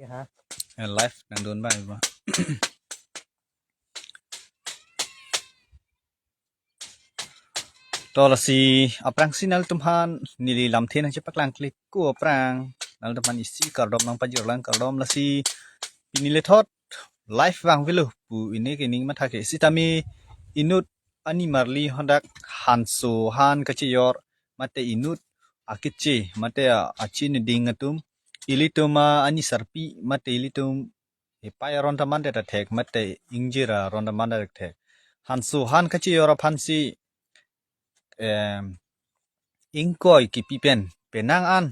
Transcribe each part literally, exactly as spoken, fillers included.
Eh, live nangdun ba, ba. To lasi aphrangsi nanglitum aphan neli lamthe nangchepaklang klik ko aphrang nanglitum aphan isi kardom nangpajirlang, kardom. Lasi pini lethot live vangvelo pu pini ke ning matha ke, sitame inut ani marli hadak hanso han kacheyor mate inut akeche mate a-, achiniding atum, ilitum a-, ani sarpi mate ilitum ipei aron ta mandet athek mate ingjir aron ta mandet athek, hanso han kacheyor aphansi, em, ingkoi kipi pen penang an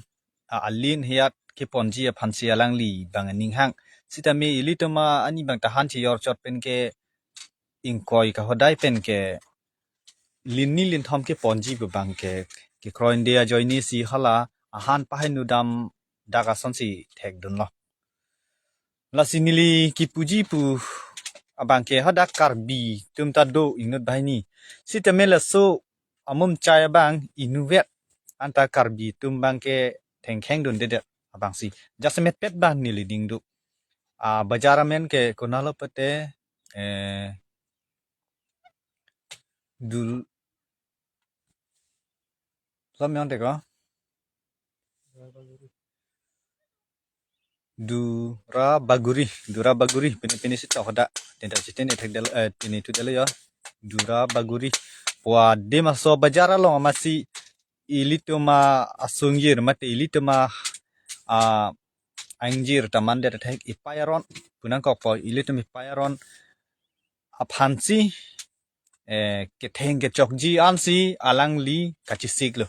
a-, alin hiat keponji aphansi alangli bang ninghang. Sitame ilitum a-, ani bang tahan cheyor chot pen ke ingkoi kahodai pen ke linni linthom keponji pu bang ke, kekroi India ajoine si hala ahan pahai nudam dak asonsi thekdunlo. Lasi neli kipuji pu abang ke hadak Karbi atum ta do inut banghini. Sitame laso amum chai abang inutvet anta Karbi atum bang ke thengkheng dundedet abangsi. Jasemet pet bang neli dingduk. A, bajar amen ke konatlo pute, eh, Dul-, lam yang teko. Dura Baguri, Dura Baguri, pini pini sita hoda. Tinta chitin ethek del, eh, pini tu del ya. Dura Baguri. Pua de maso bajar along amatsi ilitum a-, asungjir mate ilitum a-, a-, angjir ta mandet athek ipei aron, pu nangkokpo, ilitum ipei aron aphansi, eh, ketheng kechokji ansi alangli kachesiklo.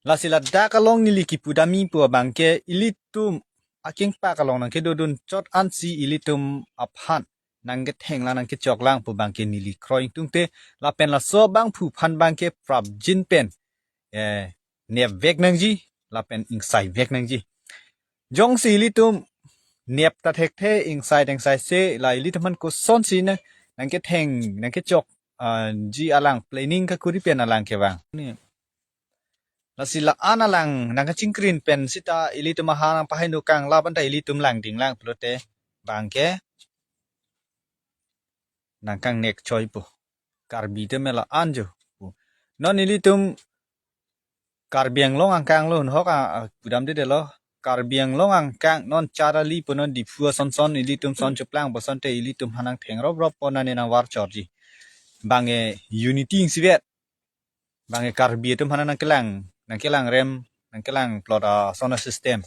Lasi ladak along neli kipudamji pu abang ke ilitum akengpak along nangkedodun chot ansi ilitum aphan nangkethenglang nangkechoklang pu bang ke neli kroi tungte, lapen laso abangphu aphan bang ke prapjin pen, eh, nepvek nangji lapen ingsaivek nangji. Jongsi ilitum nep ta thekthe, ingsai ta ingsaise, la ilitum aphan kosonsi nang, nangketheng nangkechok, ah, ji alang planning kakuri pen alang kevang. Ni. Lasi la-an alang nangkachingkrin pen sita ilitum ahan nangpahai nukang laban ta ilitum langdinglang pulote bang ke nangkangnek choi pu. Karbi atum la-an jo pu. Non ilitum Karbi Anglong angkang lo, hok a, a, pudamdedetlo. Karbi Anglong angkang non Charali pu non Diphu asonson ilitum son cheplang bosonte ilitum aphan nangtheng roprop pon nane nangvarchorji. Bang e unity ingsivet. Bang e Karbi atum aphan nangkelang, nangkelang rem, nangkelang plot ason asystem.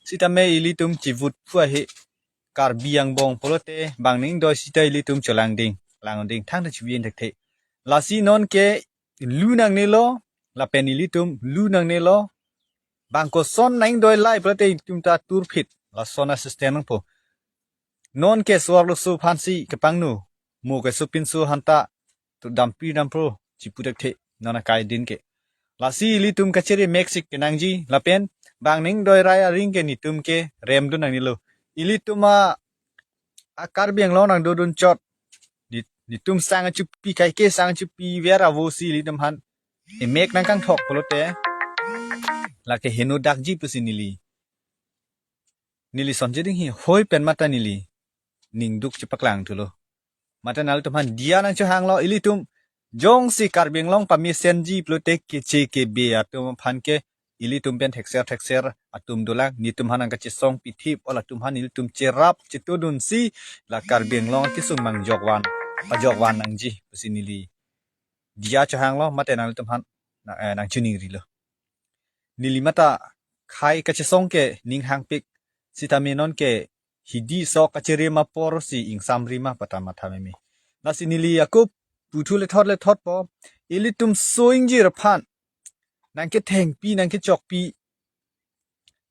Sitame ilitum chivut phu ahe Karbi angbong pulote bang ning doi sita ilitum cholangding, langding thangta chivin thekthe. Lasi non ke lu nangnelo, lapen ilitum lu nangnelo. Bang koson nang doi lai pulote itum ta turphit, lason asystem nangpo. Non ke suar lusu aphansi kepangno, mo ke supinso hanta tu dampi dampro chipu thekthe, non akai din ke. Lasi ilitum kachere meksik kenangji, lapen bang ning doi rai aring ke nitum ke remdun nangnelo. Ilitum a, a Karbi Anglong nangdodun chot. Ni, nitum sang achupi, kaike sang achupi ver avo si ilitum aphan emek nangkangthok pulote lake heno dakji pusi neli, neli sonjeding hi hoi pen mata neli ningduk chepaklang thulo. Mate nanglitum aphan diya nangchohanglo, ilitum jongsi Karbi Anglong pamesenji pulote keche kebe atum aphan ke ilitum pen thekser thekser atum dolang, nitum aphan nangkachesong pithip, ol atum aphan ilitum cherap chetodunsi la Karbi Anglong kesung mangjokvan, pajokvan nangji pusi neli diya chohanglo, mate nanglitum aphan na, eh, nangchiningrilo. Neli mata khai kachesong ke ning hangpik, sitame non ke hidi sok kachere ma apor si ingsamri ma pata matha meme. Lasi neli ako puthu lethot lethot po, ilitum so ingjir aphan nangkethengpi nangkechokpi,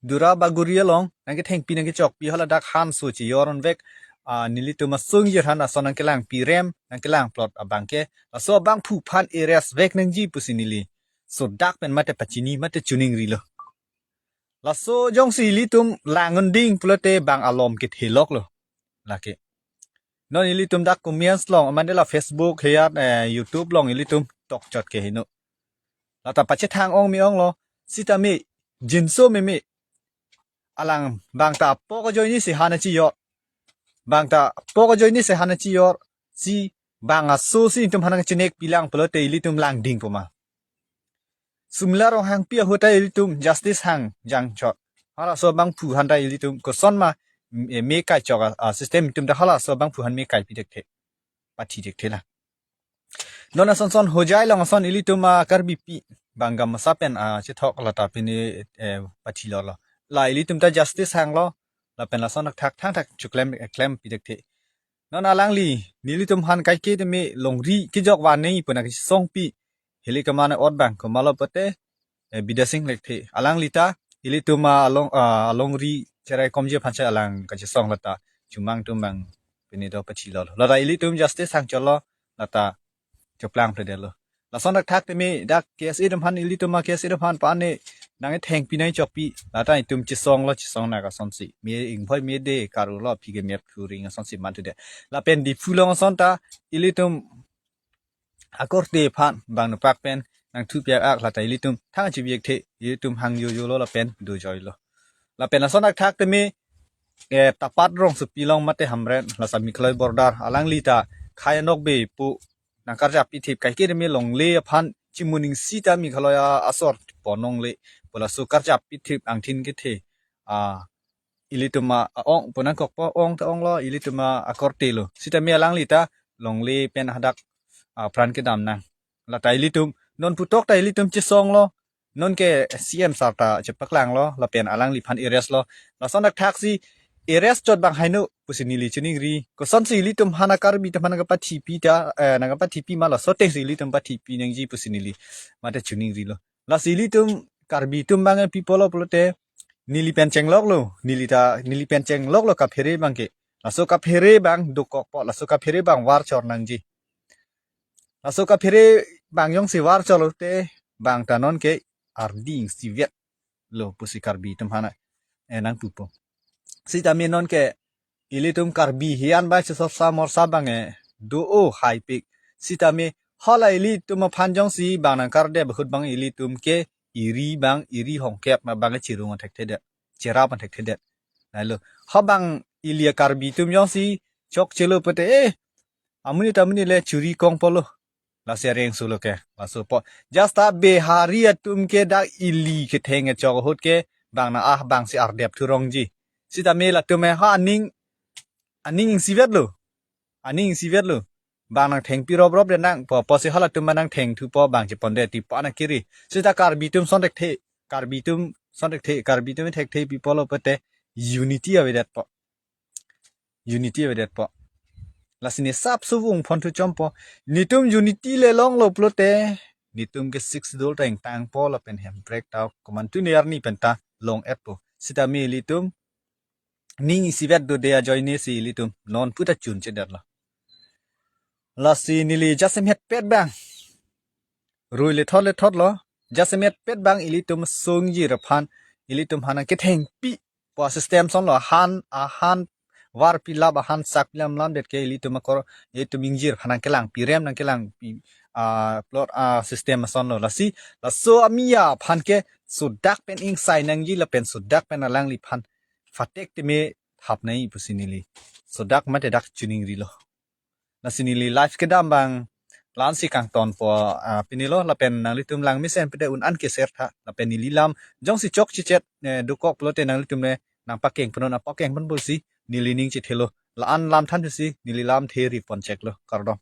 Dura Baguri along nangkethengpi nangkechokpi, haladak hanso cheyor onvek, ah, nelitum aso ingjir aphan ason nangkelangpi rem, nangkelang plot abang ke, laso abangphu aphan arrest vek nangji pusi neli sodak pen mate pachini mate chiningrilo. Laso jongsi ilitum lang unding pulote bang alom ketheloklo. Lake. Non ilitum dak comments along, mane la Facebook, heat, eh, YouTube along ilitum tokchot ke heno. Lata pachethang ong me-onglo, sitame jinso meme. alang bang ta apok ajoine si han achiyor. Bang ta apok ajoine si han achiyor. Si bang aso si itum han nangchinek pilang pulote ilitum langding puma. Sumla Ronghangpi ahut ta ilitum justice hang jangchot. Halaso abangphu han ta ilitum kosonma, eh, me kaichok a, a system itum ta halaso abangphu han me kaipi thekthe. Pathi thekthe la. Non ason son Hojai along ason ilitum a Karbipi bang gamasa pen a chethok lata pini, eh, pathi lolo. La ilitum ta justice hanglo. Lapen lason thakthak thakthak chuklem, eh, klempi thekthe. Non alangli nelitum han kaike tame longri kejok vannei pu nangkesongpi. Hili kemane ot bang komatlo pulote, eh, Bidya Sing Lekthe. Alangli ta ilitum a along, ah, alongri cherai komji aphan si alang kachesong lata chumang tum bang pini do pathi lolo. Lata ilitum justice hangchotlo, lata choplang pledetlo. Lason thakthak tame dak K S A atum aphan, ilitum a K S A atum aphan pane nangthengpi nangchokpi. Lata itum chesonglo, chesong nang asonsi. Me ingbhoi me de karulo aphi ke mep thuring asonsi mantude. Lapen Diphu along ason ta ilitum akorte aphan bang nupak pen nangthupiak ak lata ilitum thang chivikthe, ilitum hang jojolo lapen dojoilo. Lapen lason thakthak tame, eh, Tapat Rongsopi along mate Hamren lasa Meghalaya border alangli ta khei anokbe pu nangkarjap pithip kaike tame longle aphan chimuning sita Meghalaya asor ponongle pu laso karjap pithip angthin kethe. Ah, ilitum a ong pu nangkokpo, ong ta onglo, ilitum a akorte lo. Sitame alangli ta longle pen hadak, ah, pran kedam nang. Lata ilitum non putok ta ilitum chesonglo. Non ke C M sir ta chepaklanglo, lapen alangliphan arrest lo. Lason thakthak si arrest chot bang haino pusi neli chiningri. Kosonsi ilitum han a Karbi atum aphan nangkapathipi ta, eh, nangkapathipi ma laso atengsi ilitum pathipi nangji pusi neli mate chiningrilo. Lasi ilitum Karbi atum bang e pi pulo pulote neli pen chengloklo, neli ta, neli pen chengloklo kaphere bang ke. Laso kaphere bang dokokpo, laso kaphere bang varchor nangji. Laso kaphere bang jongsi varchor lote bang ta non ke ardi ingsivetlo pusi Karbi atum aphan, eh, nangpupo. Sitame non ke ilitum Karbi hian bai chesopsa morsa bang e do-o haipik. Sitame hala ilitum aphan jongsi bang nangkardep ahut bang ilitum ke eri bang, eri hongkep ma bang e chirung an thekthedet, cherap an thekthedet. Lailo, ha bang ili a Karbi atum jongsi chokchelo pulote, eh, amonit amonit le churi kongpolo. Lasi areng sulo ke, laso po. Jasta Bihari atum ke dak ili ketheng kechok ahut ke bang na ah bang si ardep thurongji. Sitame latum e ha aning, aning ingsivetlo. Aning ingsivetlo. Bang nangthengpi roprop de nang po, pusi halatum ma nangthengthupo bang cheponde ti pa na kiri. Sita Karbi atum ason thekthe, Karbi atum ason thekthe, Karbi atum thekthe pi pulo pulote unity avedetpo. Unity avedetpo. Lasi ne sapso vung phonthu chompo. Netum unity le longlo pulote netum ke Sixth Schedule ta ingtangpo lapen hemprek ta komantu ne arni pen ta long-etpo. Sitame ilitum ning isivet dode ajoine si ilitum non pu ta chunchedetlo. Lasi neli jasemetpet bang rui lethot lethotlo. Jasemetpet bang ilitum sungji aphan, ilitum han nangkethengpi pu a system asonlo, ahan, ahan varpi lap, ahan sakpi lam lamdet ke ilitum akor, ilitum ingjir aphan nangkelangpi, rem nangkelangpi, ah, plot, ah, system asonlo. Lasi laso amia aphan ke sodak pen ingsai nangji lapen sodak pen alangliphan fatek teme hap nai pusi neli sodak mate dak chiningrilo. Lasi neli live kedam bang la-ansi kangtonpo, ah, pinilo lapen nanglitum langmesen pede un-an keser tha lapen neli lam jongsi chokchechet, eh, dokok pulote nanglitum ne nangpakeng ponnon, apakeng ponpo si neli ning chethelo, la-an lam than si neli lam the ri poncheklo, kardom.